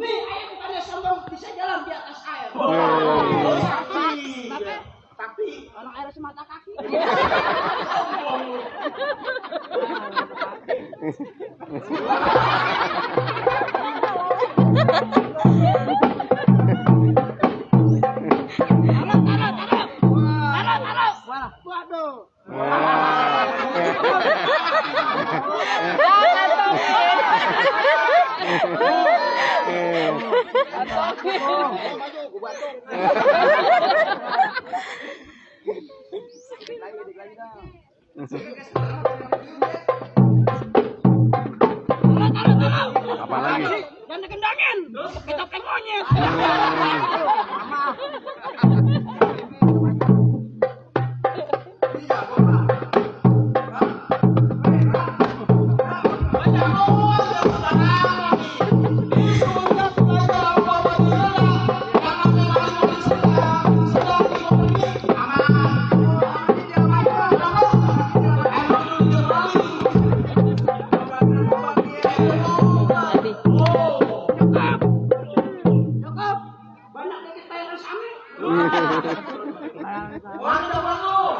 Nih, ayah bukannya sombong bisa jalan di atas air. Tapi orang air semata kaki. Waduh. Apa lagi? Dan dikendangin. Kita kayak monyet. Banyak dikit bayaran sami. Wah, udah bagus.